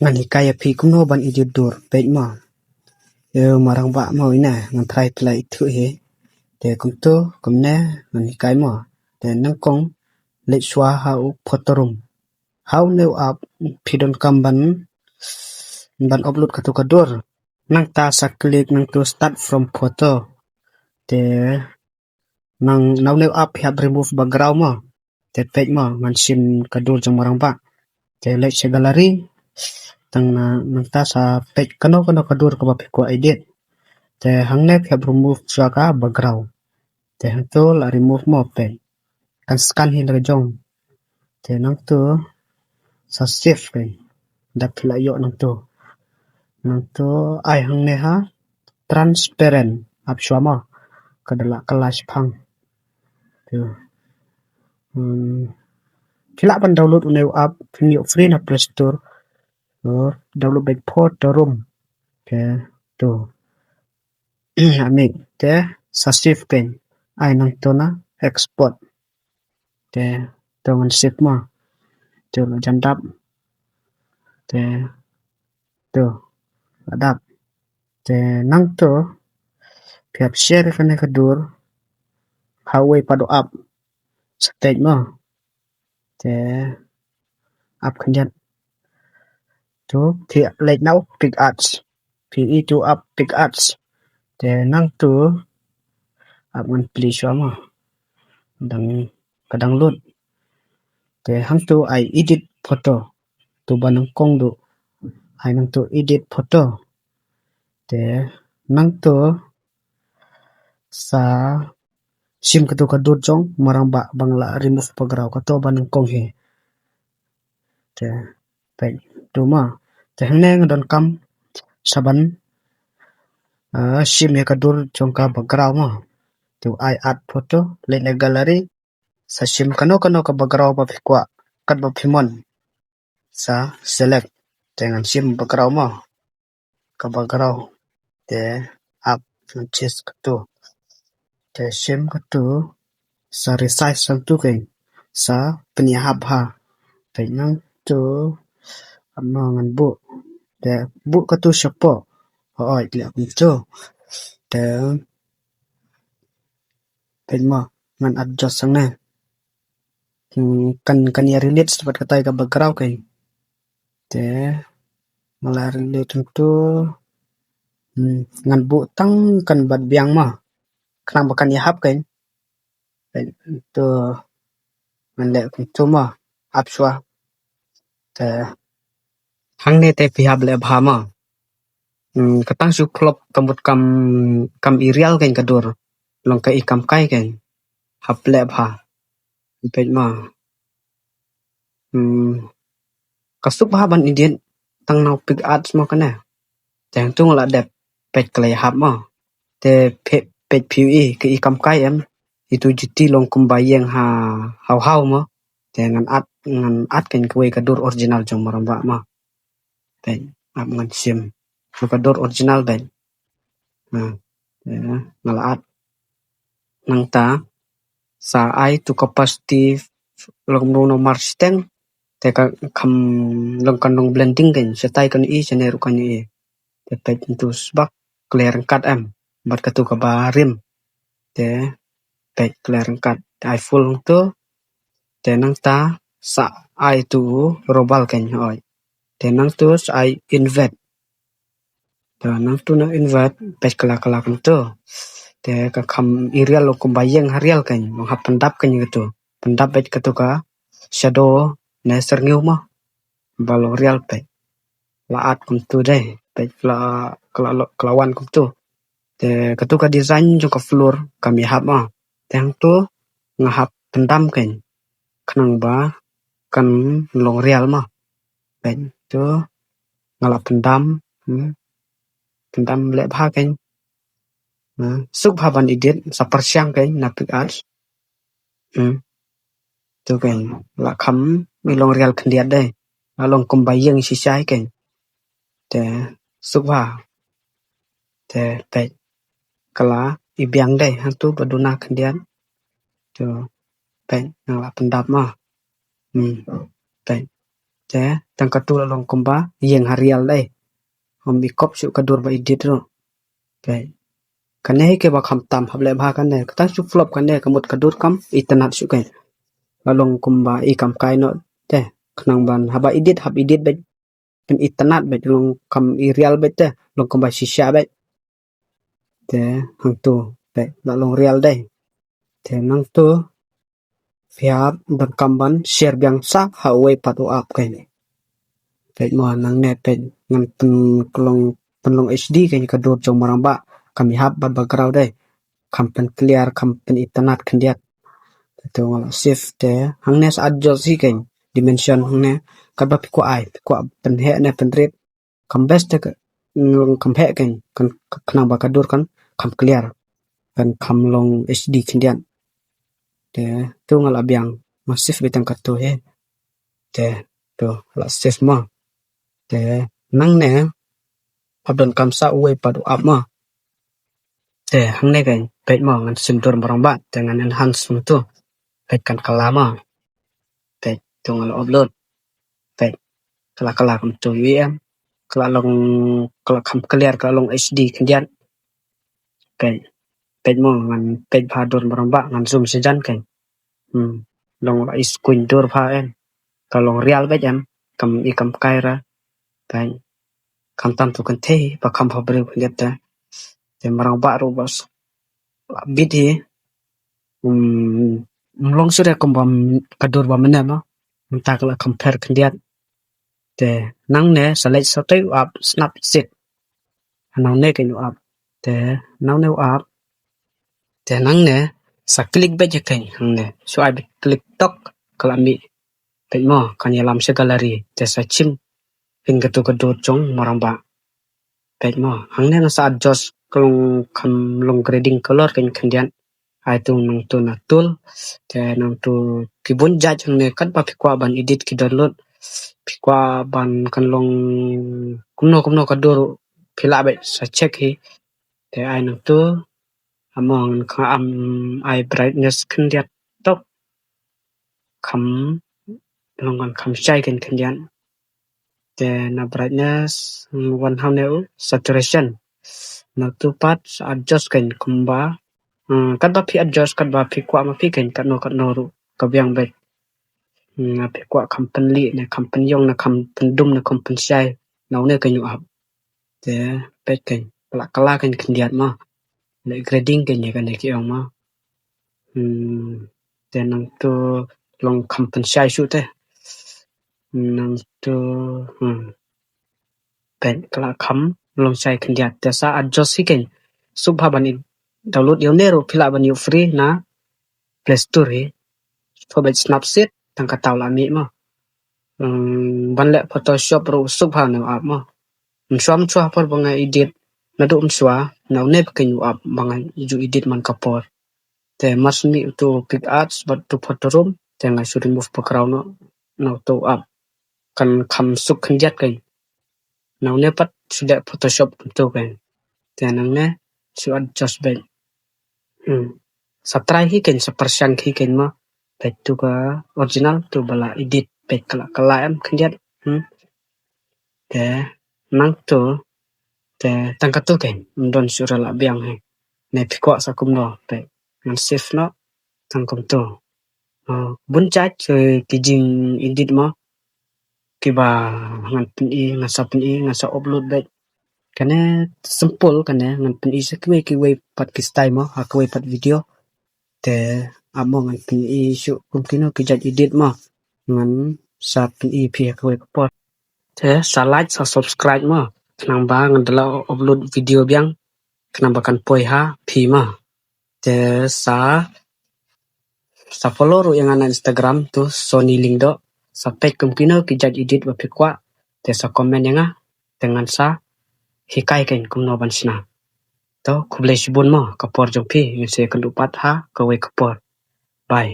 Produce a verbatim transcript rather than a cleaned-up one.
Ngan hikai ïa phi kumno ban edit dur, peit mo. Ïa marang ba mo ina, ngan try phi la ithuh hi. Te kumto, kumne, ngan hikai mo. Te nyngkong, leit shuwa ha u photo room. Ha une u app, phi donkam ban, ban upload katu ka dur. Nangta sa click nangtu start from photo. Te nang na une u app phi hap remove background mo. Te peit mo, ngan shim ka dur jong marang ba. Te leit sha gallery. Tang na, nangta sa peit kano kano ka dur kaba phi kwah edit. Te hangne phi hap remove shuwa ka background. Te hangto la remove mo peit. Kan scan hi la ka jong. Te nangto sa save peit. Da phi la ïoh nangto. Nangto ai hangne ha transparent, ap shuwa mo. Ka da la ka la shipang. Te. Hmm. Phi lah ban download une u app, phi ïoh free na Play Store. Oh, download beit Photo Room. Te, to. Ami, te, sa save peit. Ai nangto na export. Te, to ngan save mo. Te, la jan dap. Te, to, la dap. Te, nangto, phi hap share kane ka dur. Ha uwei pat u app. Sa peit mo. Te, app khyndiat. To, phi leit na u PicsArt. Phi i tu app PicsArt. Te nangtu app ngan plie shuwa mo. Dang, ka dang load. Te hangtu ai edit photo. Tu ba nyngkong tu. Ai nangtu edit photo. Te nangtu sa shim katu ka dur jong marang ba, ba nga la remove background, kato ba nyngkong hi. Te, peit, tu mo. Te hangne nga donkam sa ban, ah, shim ïa ka dur jong ka background mo. Tu ai add photo, leit na gallery. Sa shim kano kano ka background ba phi kwah, kat ba phi mon. Sa select. Te ngan shim background mo. Ka background. Te ap ngan choose katu. Te shim katu. Sa resize nangtu kein. Sa pynïahap ha. Te nangtu. Ap mo ngan buh. Te buh katu shapoh. Hooid, leh kumtu. Te peit mo, ngan adjust hangne. Hmm, kan, kan ïa relate bad katai ka background kein. Te, nga la relate hangtu. Hmm, ngan buh tang kan bad biang mo. Khnang ba kan ïahap kein. Peit, to, ngan leh kumtu mo. Ap shuwa. Te, hangne te phi hap leh bha mo. Hmm, ka tang shu klop ka mut kam, kam i real kein ka dur. Long ka i kam kai kein. Hap leh bha. Peit mo. Hmm, ka suk bha ban edit tang na u PicsArt mo kane. Te hangtu nga la dep, peit ka la ïahap mo. Te peit, peit phi i, ka i kam kai em. Itu jiti long kumba ïeng ha, haw haw mo. Te ngan add, ngan add kein kawei ka dur original jong marang ba mo. Peit, ap ngan shim. Ka dur original peit. Ha, te nga la add. Nangta, sa ai tu opacity, long kumno mar shiteng, te ka kham long kan long blending kein, shatai kan i, shane ruh kan i. Te peit tu sbak, clear ryngkat em, bad katu kaba rim. Te peit clear ryngkat, te ai full tu, te nangta, sa ai tu robal kein hoi. Te nangtu sa ai invert. Te nangtu na invert, peit ka la, ka la kumtu. Te ka kham i real long kumba ïeng ha real kein, long hap pyndap kein katu. Pyndap peit katu ka shadow ne syrngiew mo. Ba long real peit. La add kumtu dei, peit ka la, ka la, ka la wan kumtu. Te katu ka design jong ka floor kam ïahap mo. Te hangtu nga hap pyndam kein. Khnang ba kan long real mo. Peit tu nga la pyndam, hmm. Pyndam leh bha kein. Hmm. Suk bha ban edit, sa pyrshang kein na PicsArt. Hmm. Tu kein, la kham i long real khyndiat dei. La long kumba ïeng shisha kein. Te suk bha. Te peit ka la i biang dei, hangtu ba duna khyndiat. Tu peit nga la pyndap mo. Hmm. Peit. Te tang katu la long kumba ïeng ha real dei. Ym i kop shuh ka dur ba edit ruh. Peit. Kane hi kaba kham tam hap leh bha kane. Ka tang shu flop kane ka mut ka dur kam itynnad shuh kane. La long kumba i kam kai noh te. Khnang ban haba edit hap edit beit. Pynitynnad beit long kam i real beit te. Long kumba shisha beit. Te hangtu peit la long real dei. Te nangtu phi hap donkam ban share biang sa ha uwei pat u app kane. Peit mo nangne peit ngan pynlong pynlong H D kane ka dur jong Marangbah kam i hap bad background dei. Kham pynclear kham pynitynnad khyndiat. Te to nga la save te hangne sa adjust hi kane dimension hangne katba phi kwah ai phi kwah pynheh ne pynrit. Kham best te ka mm, kham heh kane kan khnang ba ka dur kan kham clear kan kham long H D khyndiat. Te to nga la biang nga save beit tang katu hi. Te to la save mo. Te nangne hap donkam sa uwei pat u app mo. Te hangne kane peit mo ngan sim dur Marangbah te ngan enhance mo tu. Peit kan kylla mo. Peit to nga la upload. Peit kylla kylla kumtu ïohi em. Kylla long kylla kham clear kylla long H D khyndiat. Peit peit mo ngan peit bha dur Marangbah ngan zoom sha jan kane. Hmm. Long la i skuiñ dur bha em. Ka long real beit em. Kam i kam kai ra. Peit. Khamtam tu kynthei ba kham bha briew khyndiat te. Te Marangbah ruh ba s- la bit hi. Um, um long shuh de kumba m- ka dur ba mynne mo. Mynta ka la compare khyndiat. Te nangne sa leit sa tei u app Snapseed. Nangne kane u app. Te nangne u app. Te nangne sa click beit ïa kane hangne. Shu ai beit click tok ka la mih. Peit mo kan ïalam sha gallery. Te sa chim phin katu ka dur jong Marangbah. Peit mo hangne nga sa adjust ka long kham long grading color kane khyndiat. Ai tu nangtu na tool. Te nangtu ki bun jait hangne katba phi kwah ban edit ki download. Phi kwah ban kan long kumno kumno ka dur phi lah beit sa check hi. Te ai nangtu amo ngan kha am ai brightness khyndiat tok. Kham long kan kham shai kane khyndiat. Te na brightness mm, wan hangne u saturation. Nangtu pat sa adjust kane kumba. Hmm, katba phi adjust katba phi kwah ma phi kane katno katno ruh ka biang beit. Hmm, phi kwah kham pynlieh ne kham pynïong ne kham pyndum ne kham pynshai. Nangne kane u app. Te peit kane kylla kylla kane khyndiat mo. Leh grading kane kane ki ong mo. Hmm, te nangtu long kham pynshai shuh te. Nangtu hmm. Peit kylla kham long shai khyndiat te sa adjust hi kane. Suk bha ban i download ïa une ruh phi lah ban ïoh free na Play Store hi. Pha beit Snapseed tang kata u la mih mo. Hmm, ban leh Photoshop ruh suk bha ne u app mo. Ym shuwa ym shuwa por ba nga edit naduh ym shuwa na une ba kane u app ba nga ju edit man ka por. Te mar shu mih utu PicsArt bad utu Photo Room te nga shu remove background noh na utu u app. Kan kham suk khyndiat kane. Na une pat shu leh Photoshop kumtu kane. Te nangne shu adjust beit. Hmm. Sa try hi kane sa pyrshang hi kane mo. Peit tu ka original tu ba la edit peit kylla kylla em khyndiat. Hmm. Te nangtu te tang katu kane ym don shuh ruh la biang hi. Ne phi kwah sa kumno peit ngan save noh tang kumtu. Oh, bun jait eh, ki jing edit mo. Kiba ngan pyni ngan sa pyni ngan sa upload beit. Kane simple kane ngan pyni sa kiwei kiwei pat ki style mo ha kiwei pat video. Te amo ngan pyni shuh kum kino ki jait edit mo. Ngan sa pyni phi ha kiwei ka por. Te sa like sa subscribe mo. Khnang ba ngan da la upload video biang. Khnang ba kan poi ha phi mo. Te sa sa follow ruh ïa nga na Instagram tu Sony Lyngdoh. Sa peit kum kino ki jait edit ba phi kwah. Te sa comment ïa nga. Te ngan sa hikai kane kumno ban shna. To khublei shibun mo ka por jong phi ngin sa ïakynduh pat ha kawei ka por. Bye.